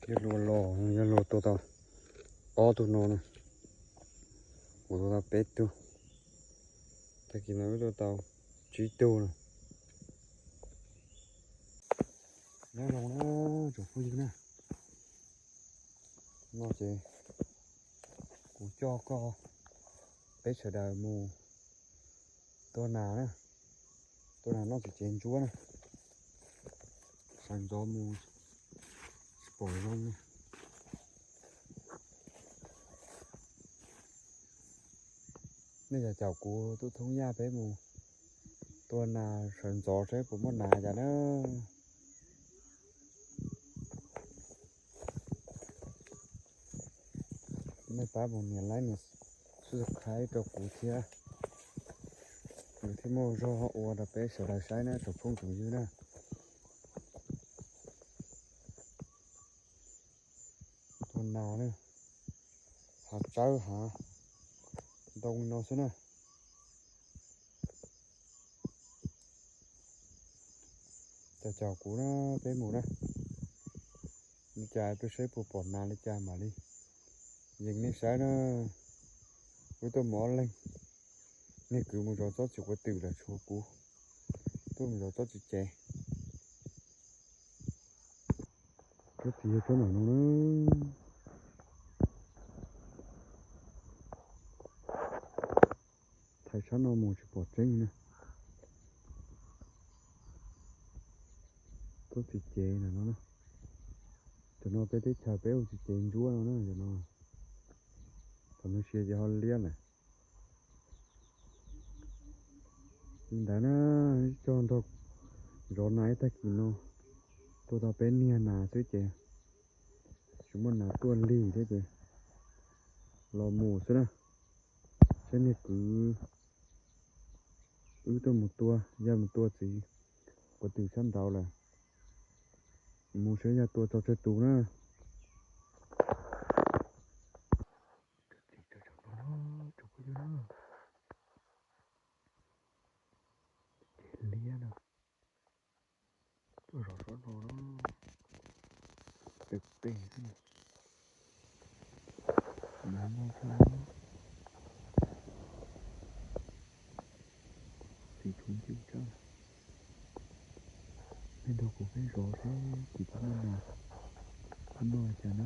Yog luag los, yog luag tua tau ob tug no na, kuv tua tau peb tug, tag kis no wb tua tau tsib tug na. Nyob zoo na tsoom phooj ywg na, no ces kuv coj koj peb sawv daws mus tua nas na, tua nas noj txiv cev ntsuab na, sawv ntxov mus tsis pom zoo na. Nej yog caum kuv tub thoob yaj peb mus tua nas sawv ntxov saib puas muaj nas cas na. Nej pab mus nias like nias subscribe rau kuv thiab, kuv thiaj muaj zog ua rau peb sawv daws saib na tsoom phooj tsoom ywg na. Tua nas na, hav tsawb hav ntoo no xwb na. Caum caum kuv na, peb mus na. Li cas peb saib puas pom nas li cas mam li yees nej saib na. Wb tuaj mus ob leeg, niag kwv mus zov tsob txiv quav twm lawm tshuav kuv tuaj mus zov tsob txiv cev. Tsob txiv yog tsob ntawm no na. Thaij sab no mus tsis pom tseeb na. Tsob txiv cev ntawm no na. Cov no peb teb chaws peb hu txiv cev ntsuab no na, cov no. Thaum no sia ces ho liab lawm. Li ntawd na, coj nrog zov nas ib tag kis no, tua tau peb niag nas xwb ces tsis muaj nas tuaj lig thiab ces los mus xwb na. Saib niag kwv wb tuaj mus tua, yog mus tua txiv quav twm sab nraud lawm, mus saib yog tua tso tsawg tus na. Ces liab na, tuaj zov tsob no na, pem pem xwb na. Nas no tso, txiv tshuav ncauj tsawb. Nej nrog kuv peb zov seb tsis tau muaj nas, muaj nas cas na.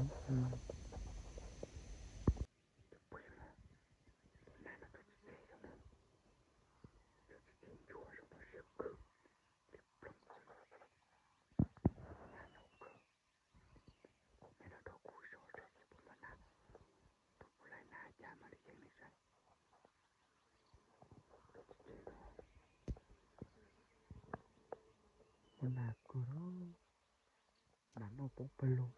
Muaj nas kawg, nas noj poob pawg lug.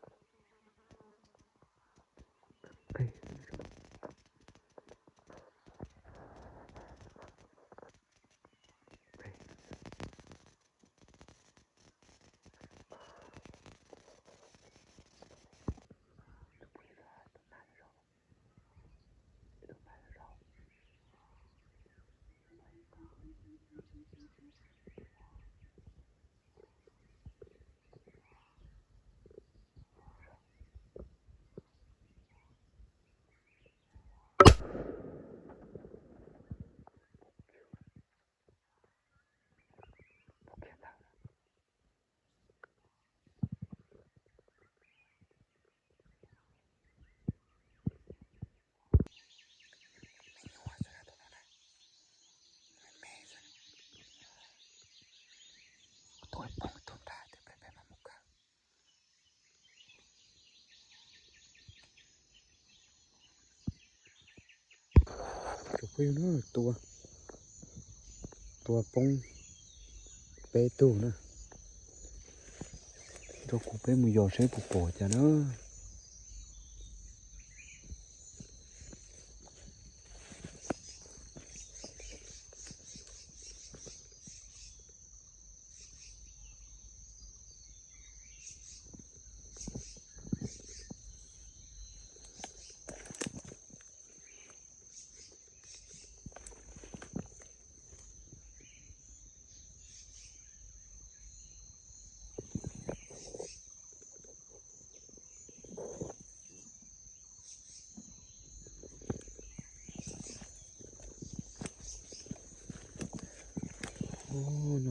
Tua, tua poob peb tug na. Nrog kuv peb mus yos saib puas pom cas na.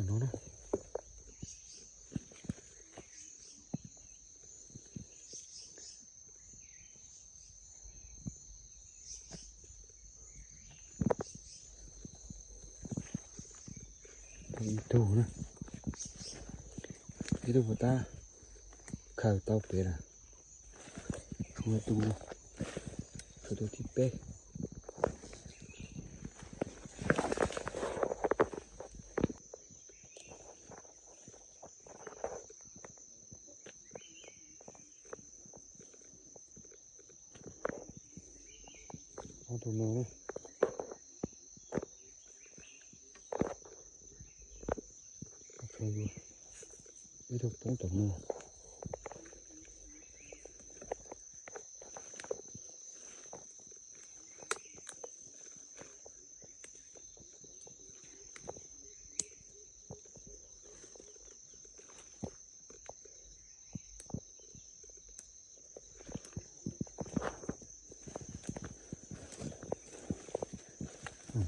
No na. Ib tug na, ib tug puas tab khaws tau pem lawm. Tshuav tus, tshuav tus thib peb. Ob tug no na. Ib tug poob tom no.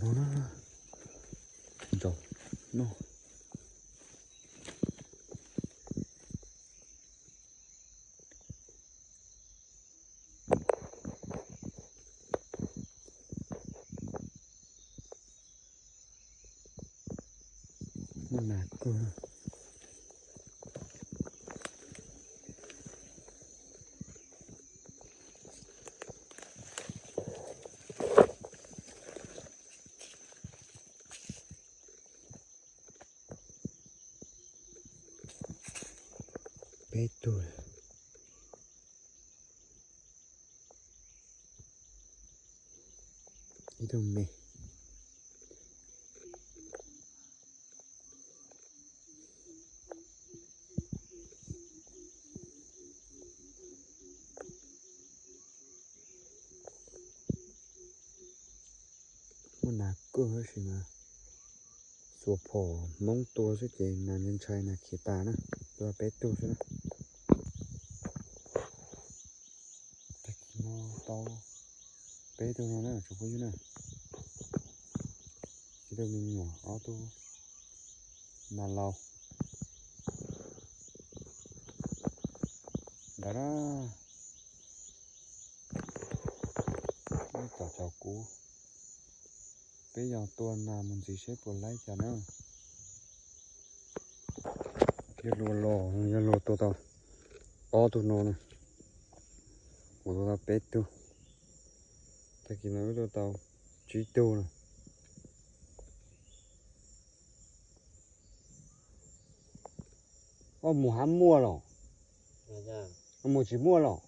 No na, ntsaum no. Muaj nas kawg. Peb tug. Ib tug me. Muaj nas kawg tab sis mas xuas phom Hmoob tua xwb ces nas ntshai nas khiav tas na. Tua peb tug xwb na. Tag kis no tau peb tug no na tsoom phooj ywg na. Ib tug me nyuam, ob tug nas laus. Ntawd na, nej caum caum kuv, peb yog tua nas mus ntxiv seb puas laib cas na. Yog luag los, yog luag tua tau ob tug no na, kuv tua tau peb tug, tag kis no wb tua tau tsib tug na. Ob mus hab muaj los? Ob mus tsis muaj los?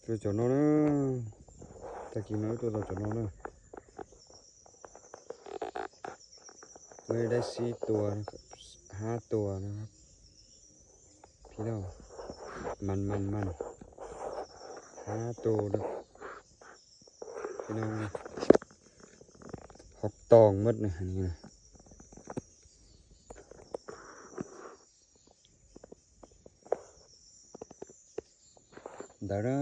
Tua cov no na, tag kis no wb tua tau cov no na. Muaj ib dab xib tua, hab tua na. Phib no, mas mas mas, hab tua na. Phib no, hov toog mab na. Ntawd na,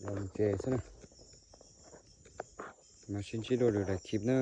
los mus tsev xwb na. Mas sib ntsib dua lwm daim clip na.